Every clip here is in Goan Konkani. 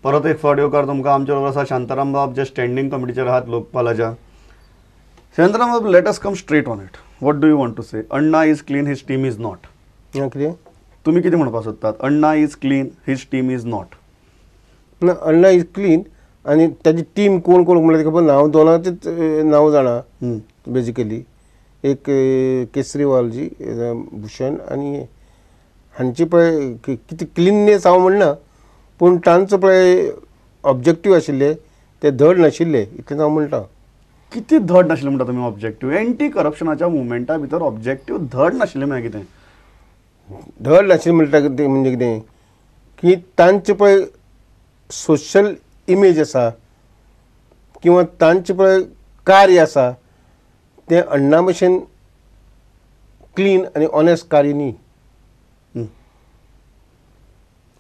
परत एक फावट येवकार तुमकां. आमचे बरोबर आसा शांताराम बाब, जे स्टँडींग कमिटीचेर आहात लोकपालाच्या. शांताराम बाब, let us come straight on it. What do you want to say? Anna is clean, his team is not. कितें तुमी कितें म्हणपाक सोदतात? Anna is clean, his team is not. ना, अण्णा is clean आनी ताजी टीम कोण कोण म्हणल्यार खबर ना. हांव दोनाचेच नांव जाणा बेजिकली. एक केसरीवालजी, भूषण आनी हांची पळय कितें क्लिननेस हांव म्हणना, पूण तांचो पळय ऑब्जेक्टीव आशिल्ले ते धड नाशिल्ले इतलें हांव म्हणटा. कितें धड नाशिल्लें म्हणटा तुमी ऑब्जेक्टीव? एंटी करप्शनाच्या मुवमेंटा भितर ऑब्जेक्टीव धड नाशिल्लें म्हळ्यार कितें? धड नाशिल्लें म्हणटा कितें म्हणजे कितें की तांचे पळय सोशल इमेज आसा किंवा तांचें पळय कार्य आसा तें अण्णा भशेन क्लीन आनी ऑनेस्ट कार्य न्ही.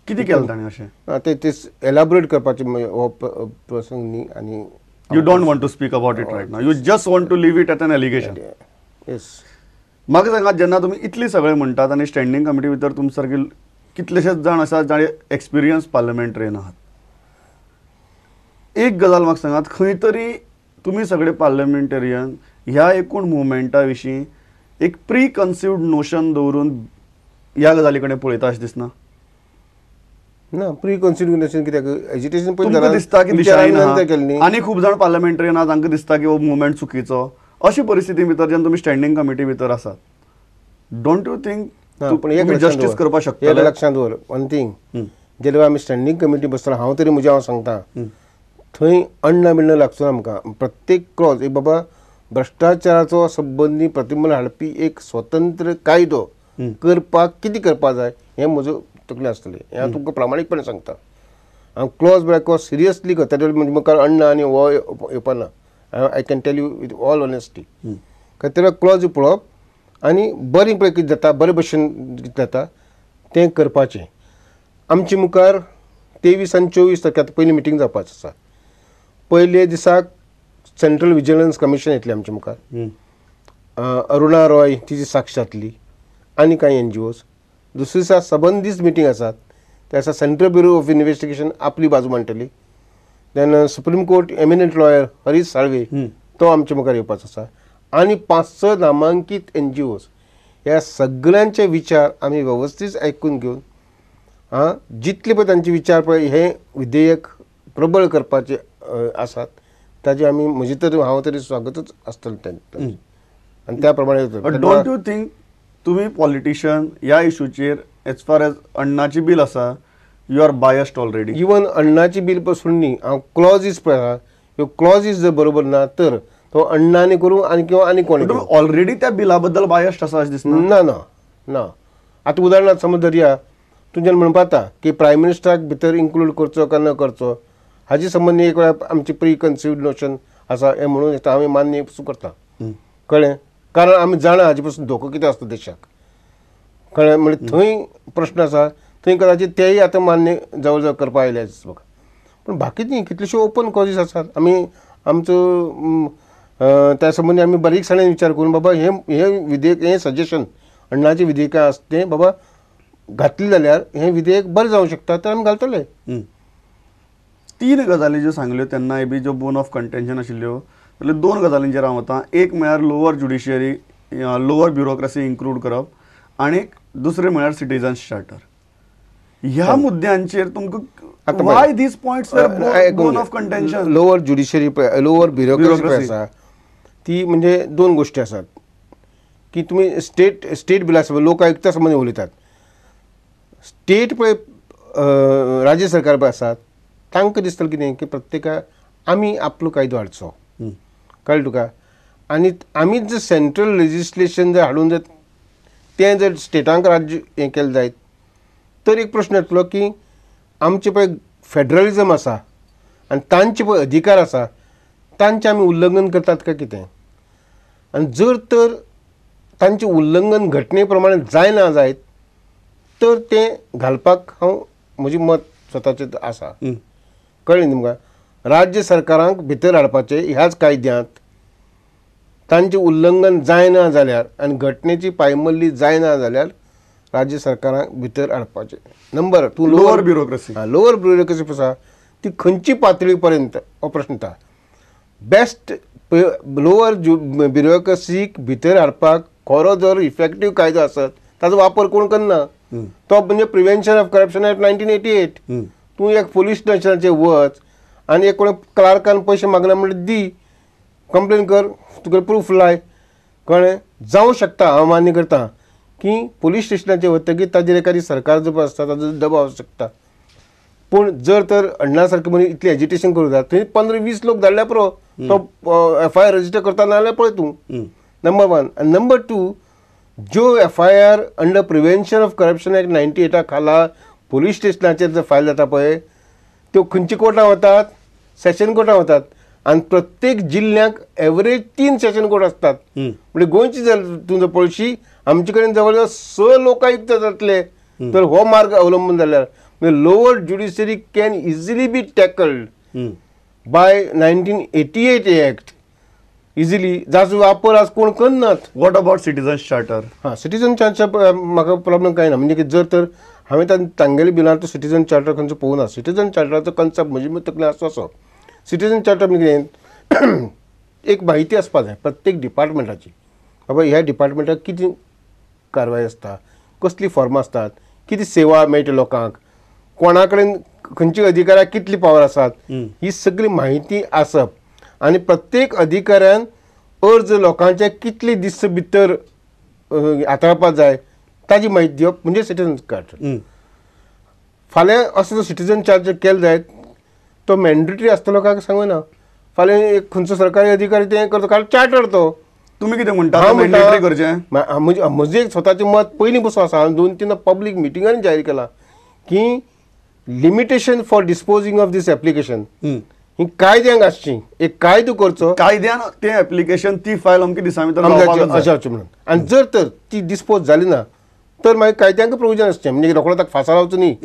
कितें केलें ताणें अशें? तें एलाबोरेट करपाचें हो प्रसंग न्ही. आनी you don't want to speak about it right now, you just want to leave it at an allegation. Yes. म्हाका सांगात, जेन्ना तुमी इतली सगळें म्हणटात आनी स्टँडींग कमिटी भितर तुमचे सारके कितलेशेच जाण आसात जाणे एक्सपिरियन्स पार्लमेंटरियन आहात, एक गजाल म्हाका सांगात, खंय तरी तुमी सगळे पार्लमेंटेरियन ह्या एकूण मुवमेंटा विशीं एक प्री कन्सिव्ड नोशन दवरून ह्या गजाली कडेन पळयता अशें दिसना? ना, प्री कन्सिव्ड नोशन कित्याक? एजिटेशन तुमकां दिसता की दिशाहीन आहा आनी खूब जाण पार्लमेंटेरियन आहा तांकां दिसता की हो मुवमेंट चुकीचो. अशी परिस्थिती भितर जेन्ना तुमी स्टँडींग कमिटी भितर आसात, don't you think justice करपाक शकता? लक्षांत दवर वन थिंग, जेन्ना आमी स्टँडींग कमिटी बसतना हांव तरी म्हजें हांव सांगता, थंय अण्णा बिण्णा लागचो ना आमकां. प्रत्येक क्लॉज एक बाबा भ्रश्टाचाराचो संबंदी प्रतिबंध हाडपी एक स्वतंत्र कायदो करपाक कितें करपाक जाय हें म्हजो तकलें आसतलें. हें हांव तुमकां प्रामाणीकपणे सांगता. हांव क्लॉज बाय क्लॉज सिरियसली करता. म्हणजे मुखार अण्णा आनी हो येवपा ना. I can tell you with all honesty. कारण तेन्ना क्लॉज पळोवप आनी बरें पळय कितें जाता, बरे भशेन कितें जाता तें करपाचें. आमचे मुखार 23 आनी 24 तारखे आतां पयली मिटींग जावपाची आसा. पयले दिसाक सेंट्रल विजिलन्स कमिशन येतलें आमच्या मुखार. अरुणा रॉय तिची साक्ष जातली आनी कांय NGOs. दुसरे दिसा सबंदीच मिटींग आसात, ते आसा सेंट्रल ब्युरो ऑफ इन्वेस्टिगेशन आपली बाजू मांडटली. Then supreme court eminent lawyer Harish Salve तो आमच्या मुखार येवपाचो आसा. आनी 5-6 नामांकीत NGOs ह्या सगळ्यांचे विचार आमी वेवस्थीत आयकून घेवन आं जितले पळय तांचे विचार पळय हे विधेयक प्रबळ करपाचे आसात ताजे आमी म्हजे तरी हांव तरी स्वागतच आसतलें तें आनी त्या प्रमाणे. Don't you think तुमी पॉलिटिशियन ह्या इशूचेर एज फार एज अण्णाची बील आसा, you are biased already? Even अण्णाची bill पसून न्ही, हांव क्लॉजीस पळय आहा, ह्यो क्लॉजीस जर बरोबर ना तर तो अण्णांनी करूं आनी किंवा आनी कोणी ऑलरेडी त्या बिला बद्दल बायस्ड आसा अशें दिसना? ना ना ना. आतां उदाहरणार्थ समज धरया तुमच्यान म्हणपा जाता की प्रायम मिनिस्टराक भितर इन्क्लूड करचो काय ना करचो हाजे संबंदी एक वेळा आमची प्री कन्सिव्ड नोशन आसा हें म्हणून येता, आमी मान्य पसून करता. कळ्ळें? कारण आमी जाणा हाजे पसून धोको कितें आसता देशाक. कळ्ळें? म्हणजे थंय प्रश्न आसा, थंय कदाचित तेय आतां मान्य जवळ जवळ करपा आयले म्हाका. पूण बाकी न्ही, कितलेश्यो ओपन कॉजीस आसात. आमी आमचो त्या संबंदी आमी बारीकसाणेन विचार करून बाबा हें हें विधेयक, हें सजेशन अण्णाचें विधेयक आसा तें बाबा घातलें जाल्यार हें विधेयक बरें जावंक शकता तर आमी घालतले. 3 गजाली ज्यो सांगल्यो तेन्नाय बी ज्यो बोन ऑफ कंटेन्शन आशिल्ल्यो जाल्यार 2 गजालींचेर हांव वतां. एक म्हळ्यार lower judiciary, lower bureaucracy include करप आनी दुसरें म्हळ्यार सिटीजन्स चार्टर. ह्या मुद्द्यांचेर तुमकां why these points were bone of contention? Lower judiciary, lower bureaucracy आसा ती म्हणजे 2 गोश्टी आसात की तुमी स्टेट बिला लोक आयुक्ता संबंदी उलयतात. स्टेट पळय राज्य सरकार पळय आसात तांकां दिसतलें कितें की प्रत्येका आमी आपलो कायदो हाडचो. कळ्ळें तुका? आनी आमी जर सेंट्रल लेजिस्लेशन जर हाडून जर तें जर स्टेटांक राज्य हें केलें जायत तर एक प्रश्न येतलो की आमचें पळय फेडरलिजम आसा आनी तांचे पळय अधिकार आसा तांचें आमी उल्लंघन करतात काय कितें? आनी जर तर तांचें उल्लंघन घटने प्रमाणे जायना जायत तर तें घालपाक हांव म्हजें मत स्वताचें आसा. कळ्ळें तुमकां? राज्य सरकारांक भितर हाडपाचें ह्याच कायद्यांत तांचें उल्लंघन जायना जाल्यार आनी घटनेची पायमल्ली जायना जाल्यार राज्य सरकारांक भितर हाडपाचें. Number 2, lower bureaucracy. Lower bureaucracy आसा ती खंयची पातळी पर्यंत हो प्रश्न येता. बेस्ट लोअर ब्युरोक्रेसीक भितर हाडपाक खरो जर इफेक्टीव कायदो आसत ताजो वापर कोण करना, तो म्हणजे प्रिवेन्शन ऑफ करप्शन एक्ट 1988. तूं एक पोलीस स्टेशनाचेर वच आनी एक कोण क्लार्कान पयशे मागले म्हणल्यार दी, कंप्लेन कर, तुगे प्रूफ लाय, कळ्ळें? जावं शकता, हांव मान्य करता की पोलीस स्टेशनाचेर वतकीर ताजेर एखादी सरकार जो आसता ताजो दबाव आसूं शकता. पूण जर तर अण्णा सारके मनीस इतलें एजिटेशन करूं जाय, थंय 15-20 लोक धाडल्या पुरो, तो एफ I R register करता ना जाल्यार पळय तूं, नंबर 1. आनी नंबर 2, ज्यो F I R under prevention of corruption act 98 खाला पोलीस स्टेशनाचेर जर फायल जाता पळय, त्यो खंयच्या कोर्टां वतात, सेशन कोर्टां वतात आनी प्रत्येक जिल्ल्यांक एवरेज 3 सेशन कोर्ट आसतात. म्हणजे गोंयची जर तूं जर पळोवशी आमचे कडेन जवळ जवळ 6 लोकायुक्त जातले तर हो मार्ग अवलंबून जाल्यार म्हणजे lower judiciary can easily be tackled by 1988 act easily, जाचो वापर आज कोण करनात. What about citizen charter? हां, सिटीजन चार्टर म्हाका प्रॉब्लम कांय ना. म्हणजे की जर तर हांवें तांगेले बिलान तो सिटीजन चार्टर खंयचो पळोवना. सिटीजन चार्टराचो कन्सेप्ट म्हजे तकलेन आसो असो, सिटीजन चार्टर म्हणजे कितें, एक म्हायती आसपा जाय प्रत्येक डिपार्टमेंटाची, बाबा ह्या डिपार्टमेंटाक कितें कारवाय आसता, कसली फॉर्मां आसतात, कितें सेवा मेळटा लोकांक, कोणा कडेन खंयच्या अधिकाऱ्याक कितली पावर आसात, ही सगळी म्हायती आसप आनी प्रत्येक अधिकाऱ्यान अर्ज लोकांचे कितले दीस भितर हाताळपाक जाय ताजी म्हायती दिवप म्हणजे सिटीजन चार्टर. फाल्यां असो जो सिटीजन चार्टर केलो जायत तो मॅन्डेटरी आसतलो काय सांगू ना. फाल्यां एक खंयचो सरकारी अधिकारी तें करता, कारण चार्टर तो. तुमी कितें म्हणटा मॅन्डेटरी करचें? म्हजें एक स्वताचें मत पयलीं पसून आसा, हांवें 2-3 पब्लीक मिटिंगांनी जाहीर केलां की limitation for disposing of this application ही कायद्यांक आसची, एक कायदो करचो, कायद्यान तें एप्लिकेशन ती फायल अमके दिसां भितर अशें जावचें म्हणून. आनी जर तर ती डिस्पोज जाली ना तर मागीर कायद्यांक प्रोविजन आसचें, म्हणजे रोखडो ताका फांसा लावचो न्ही,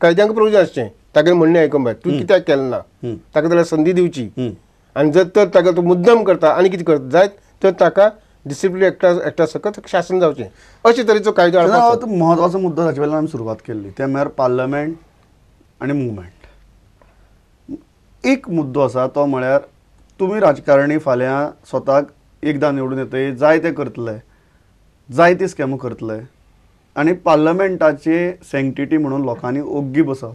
कायद्यांक प्रोविजन आसचें, तागेलें म्हणणें आयकूंक जाय, तूं कित्याक केलें ना, ताका जाल्यार संदी दिवची. आनी जर तर ताका तो मुद्दम करता आनी कितें करता जायत तर ताका डिसिप्लीन एक्टा सकट शासन जावचें, अशे तरेचो कायदो हाडपाचो. म्हत्वाचो मुद्दो ताचे वेल्यान आमी सुरवात केल्ली ते म्हळ्यार पार्लमेंट आनी मुवमेंट. एक मुद्दो आसा तो म्हळ्यार तुमी राजकारणी फाल्यां स्वताक एकदां निवडून येतय जाय तें करतले, जाय ती स्कॅमां करतले आनी पार्लमेंटाची सँक्टिटी म्हणून लोकांनी ओग्गी बसप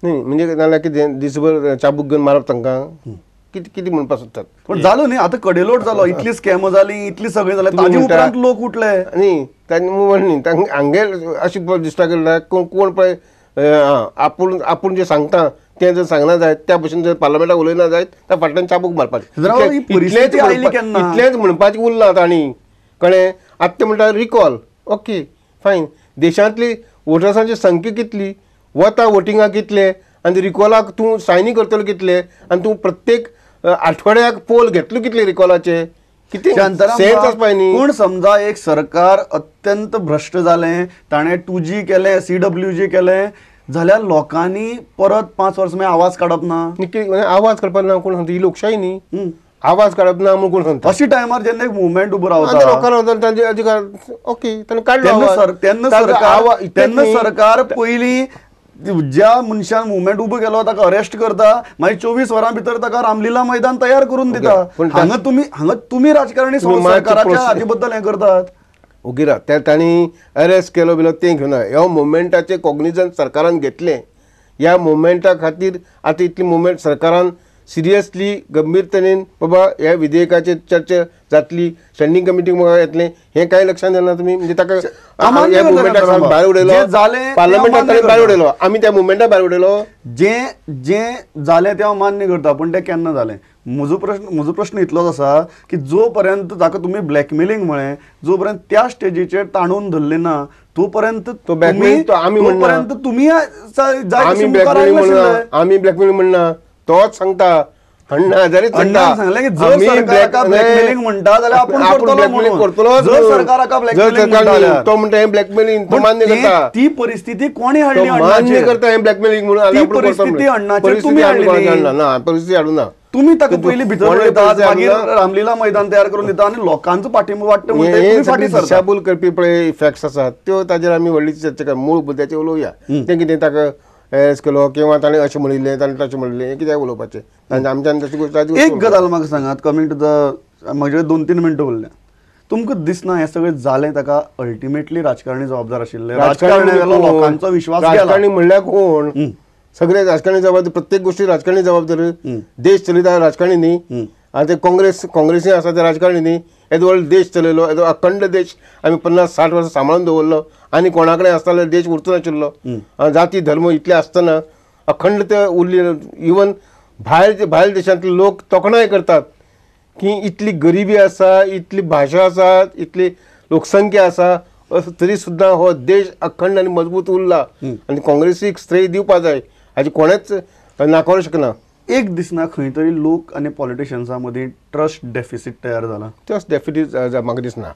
न्ही. म्हणजे नाल्यार कितें दिसभर चाबूक घेवन मारप तांकां, कितें कितें म्हणपाक सोदतात. पण जालो न्ही आतां कडेलोट जालो, इतली स्कॅमां जाली, इतली सगळीं जालें, ताजे उपरांत लोक उठले न्ही. तांणी न्ही तांकां हांगेर अशें दिसता की कोण पळय आपूण आपूण जें सांगता तें जर सांगना जायत, त्या भशेन जर पार्लमेंटाक उलयना जायत त्या फाटल्यान चाबूक मारपाचें, इतलेंच म्हणपाचें उरलां तांणी. कळ्ळें? आतां ते म्हणटा रिकॉल, ओके फायन, देशांतली वोटर्सांची संख्या कितली, वता वोटिंगाक कितले, आनी रिकॉलाक तूं सायनी करतलो कितले, आनी तूं प्रत्येक आठवड्याक पोल घेतलो कितले रिकॉलाचे, कितें सेन्स आसपा न्ही. पूण समजा एक सरकार अत्यंत भ्रश्ट जालें, ताणें 2G केलें, CWG केलें, जाल्यार लोकांनी परत 5 वर्सां मागीर आवाज काडप ना. आवाज काडपाक ना कोण सांगता, ही लोकशाही न्ही, आवाज काडप ना म्हूण कोण सांगता. अशी टायमार जेन्ना एक मुवमेंट उबो रावता लोकांक तांचे अधिकार, ओके ताणें काडलो तेन्ना सरकार पयलीं ज्या मनशान मुवमेंट उबो केलो ताका अरेस्ट करता, मागीर 24 वरां भितर ताका रामलीला मैदान तयार करून दिता. हांगा तुमी राजकारणी सरकाराच्या हाजे बद्दल हें करतात. ओगी राव, तांणी अरेस्ट केलो बिलो तें घेवना. ह्या मुवमेंटाचें कॉग्निजन्स सरकारान घेतलें, ह्या मुवमेंटा खातीर आतां इतली मुवमेंट सरकारान सिरियसली गंभीरतरेन बाबा ह्या विधेयकाचेर चर्चा जातली, स्टँडींग कमिटी येतलें, हें कांय लक्षांत येना तुमी. म्हणजे ताका ह्या मुवमेंटाक भायर उडयलो, पार्लमेंटाक ताणें भायर उडयलो, आमी त्या मुवमेंटाक भायर उडयलो. जें जें जालें तें हांव मान्य करता, पूण तें केन्ना जालें? म्हजो प्रश्न इतलोच आसा की जो पर्यंत ताका तुमी ब्लॅकमेलिंग म्हळें, जो पर्यंत त्या स्टेजीचेर ताणून धरलें ना तो पर्यंत तुमी आमी ब्लॅकमेलिंग म्हणना, तोच सांगता अण्णा हजारे सांगलें की जर सरकार ब्लॅकमेलिंग म्हणटा जाल्यार आपूण करतलो, जर सरकार ब्लॅकमेलिंग म्हणटा तो म्हणटा हें ब्लॅकमेलिंग, तो मान्य करता. ती परिस्थिती कोणी हाडली? मान्य करता हें ब्लॅकमेलिंग म्हणून. ती परिस्थिती अण्णाचेर तुमी हाडली ना, परिस्थिती हाडूं ना. तुमी ताका पयलीं भितर उडयतात, मागीर रामलीला मैदान तयार करून दिता आनी लोकांचो पाठिंबो वाडटा म्हणटा फाटीं सरता. दिशाभूल करपी पळय फॅक्ट्स आसात त्यो ताजेर आमी व्हडली चर्चा कर, मूळ मुद्द्याचेर उलोवया. तें कितें ताका एरेस्ट केलो किंवा ताणें अशें म्हणिल्लें ताणें तशें म्हणिल्लें हें कित्याक उलोवपाचें आमच्यान तशी गोश्ट. एक गजाल म्हाका सांगात, कमींग टू the म्हजे 2-3 मिनटां उरल्या, तुमकां दिसना हें सगळें जालें ताका अल्टिमेटली राजकारणी जबाबदार आशिल्ले? राजकारण्यांवेलो लोकांचो विश्वास गेला. राजकारणी म्हणल्यार कोण? सगळे राजकारणी जबाबदार, प्रत्येक गोष्टी राजकारणी जबाबदार. देश चलयता राजकारणी न्ही. आतां काँग्रेसी आसा ते राजकारणी न्ही. येदो व्हडलो देश चलयलो, येदो अखंड देश आमी 50-60 वर्सां सांबाळून दवरलो आनी कोणा कडेन आसता जाल्यार देश उरचो नाशिल्लो. जाती धर्म इतले आसतना अखंड ते उरली. इवन भायल देशांतले लोक तोखणाय करतात की इतली गरिबी आसा, इतली भाशा आसा, इतली लोकसंख्या आसा, तरी सुद्दां हो देश अखंड आनी मजबूत उरला आनी काँग्रेसीक श्रेय दिवपा जाय, हाजी कोणेच नाकारूंक शकना. एक दिसना खंय तरी लोक आनी पॉलिटिशियन्सां मदीं ट्रस्ट डेफिसीट तयार जाला? ट्रस्ट डेफिसीट म्हाका दिसना.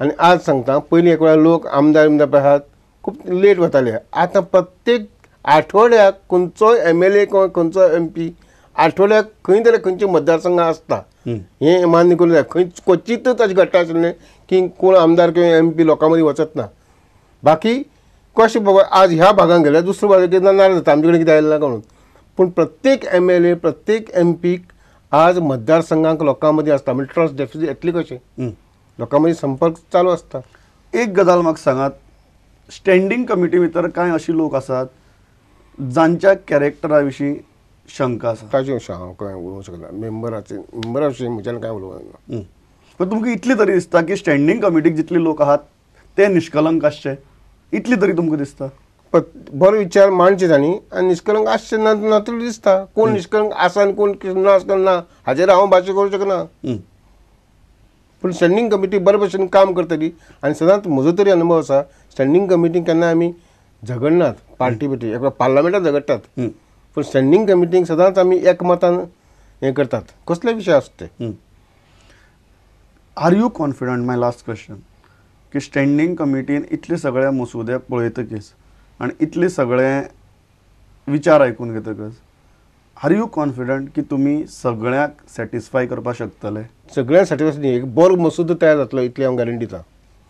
आनी आज सांगता, पयलीं एक वेळार लोक आमदार बिमदार आहात खूब लेट वताले, आतां प्रत्येक आठवड्याक खंयचोय MLA खंयचो MP आठवड्याक खंय जाल्यार खंयचे मतदारसंघ आसता, हें मान्य करूंक जाय. खंय क्वचितच अशें घडटा आशिल्लें की कोण आमदार किंवा MP लोकां मदीं वचत ना. बाकी कशें बाबा आज ह्या भागान गेल्यार दुसरो भागाक केन्ना नाराज जाता आमचे कडेन कितें आयलें ना म्हणून. पूण प्रत्येक MLA प्रत्येक MPक आज मतदारसंघाक लोकां मदीं आसता, म्हणजे ट्रस्ट डेफिसीट येतली कशें, लोकां मदीं संपर्क चालू आसता. एक गजाल म्हाका सांगात, स्टँडींग कमिटी भितर कांय अशी लोक आसात जांच्या कॅरेक्टरा विशीं शंका आसा? ताचे विशीं हांव कांय उलोवंक शकना, मेंबरा विशीं म्हज्यान कांय उलोवंक ना. पण तुमकां इतली तरी दिसता की स्टँडींग कमिटीक जितले लोक आहात ते निष्कलंक आसचे, इतली तरी तुमकां दिसता? बरो विचार मांडचे तांणी आनी निष्कलंक आसचे ना तरी दिसता. कोण निष्कलंक आसा आनी कोण ना ना हाजेर हांव भाशा करूंक शकना. पूण स्टँडींग कमिटी बरे भशेन काम करतली आनी सदांच म्हजो तरी अनुभव आसा, स्टँडींग कमिटी केन्ना आमी झगडनात, पार्टी बिटी एकदा पार्लमेंटात झगडटात, पूण स्टँडींग कमिटीक सदांच आमी एकमतान हें करतात, कसले विशय आसता ते. Are you confident, my last question, की स्टँडींग कमिटीन इतले सगळे मसुदे पळयतकीच आनी इतले सगळे विचार आयकून घेतकच, आर you confident की तुमी सगळ्यांक सॅटिस्फाय करपाक शकतले? सगळ्यांक सॅटिस्फाय न्ही, एक बरो मसुदो तयार जातलो इतली हांव गॅरंटी दिता.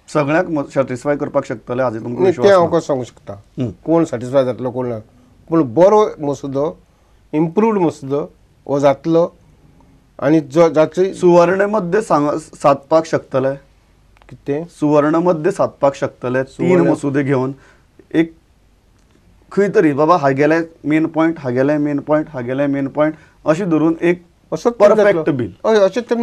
सगळ्यांक सॅटिस्फाय करपाक शकतले हाजेर तुमकां विश्वास? तें हांव कसो सांगूंक शकता कोण सॅटिस्फाय जातलो कोण ना, पूण बरो मसुदो, इम्प्रूव्ड मसुदो हो जातलो आनी जो जाचे सुवर्णमध्ये सादपाक शकतले. कितें सुवर्णमध्ये सादपाक शकतले? 3 मसुदे घेवन एक खंय तरी बाबा हागेले मेन पॉयंट, हागेले मेन पॉयंट, हागेले मेन पॉयंट अशें धरून एक परफेक्ट बील,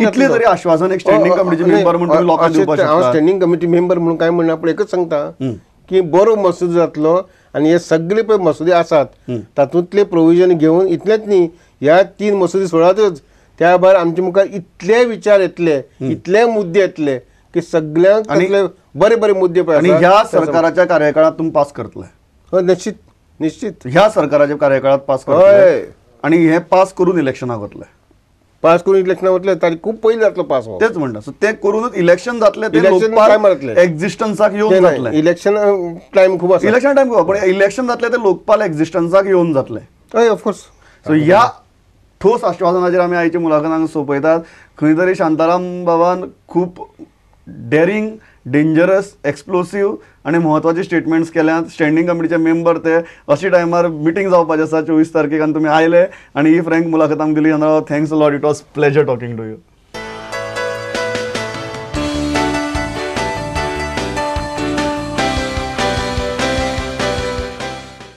इतलें तरी आश्वासन एक स्टँडींग कमिटीचे मेंबर म्हणून तुमी लोकांक दिवपाक शकता? हांव स्टँडींग कमिटी मेंबर म्हणून कांय म्हणना, पूण एकच सांगता की बरो मसुदो जातलो आनी हे सगळे पळय मसुदे आसात तातूंतले प्रोविजन घेवन, इतलेंच न्ही ह्या 3 मसुदे सोडातच, त्या भायर आमचे मुखार इतले विचार येतले, इतले मुद्दे येतले की सगळ्यांक बरे बरे मुद्दे पळय. आनी ह्या सरकाराच्या कार्यकाळात तुमी पास करतले? हय, निश्चित निश्चित ह्या सरकाराच्या कार्यकाळात पास करतले. आनी हे पास करून इलेक्शनाक वतले? पास करून इलेक्शनाक वतले, ताजे खूब पयलीं जातलो पास. तेच म्हणटा, सो ते करूनच इलेक्शन जातलें, ते लोकपाल एक्झिस्टन्साक येवन जातलें. इलेक्शन टायम खूब आसा, इलेक्शन टायम खूब, पण इलेक्शन जातलें ते लोकपाल एक्झिस्टन्साक येवन जातलें. हय, ऑफकोर्स. सो ह्या ठोस आश्वासनाचेर आमी आयची मुलाखत हांगा सोंपयतात. खंय तरी शांताराम बाबान खूब डेरिंग, डेंजरस, एक्सप्लोसीव आनी म्हत्वाचे स्टेटमेंट्स केल्यात. स्टँडींग कमिटीचे मेंबर ते अशी टायमार मिटींग जावपाचें आसा 24 तारखेक आनी तुमी आयले आनी ही फ्रँक मुलाखत आमकां दिली. Thanks a lot, it was pleasure talking to you.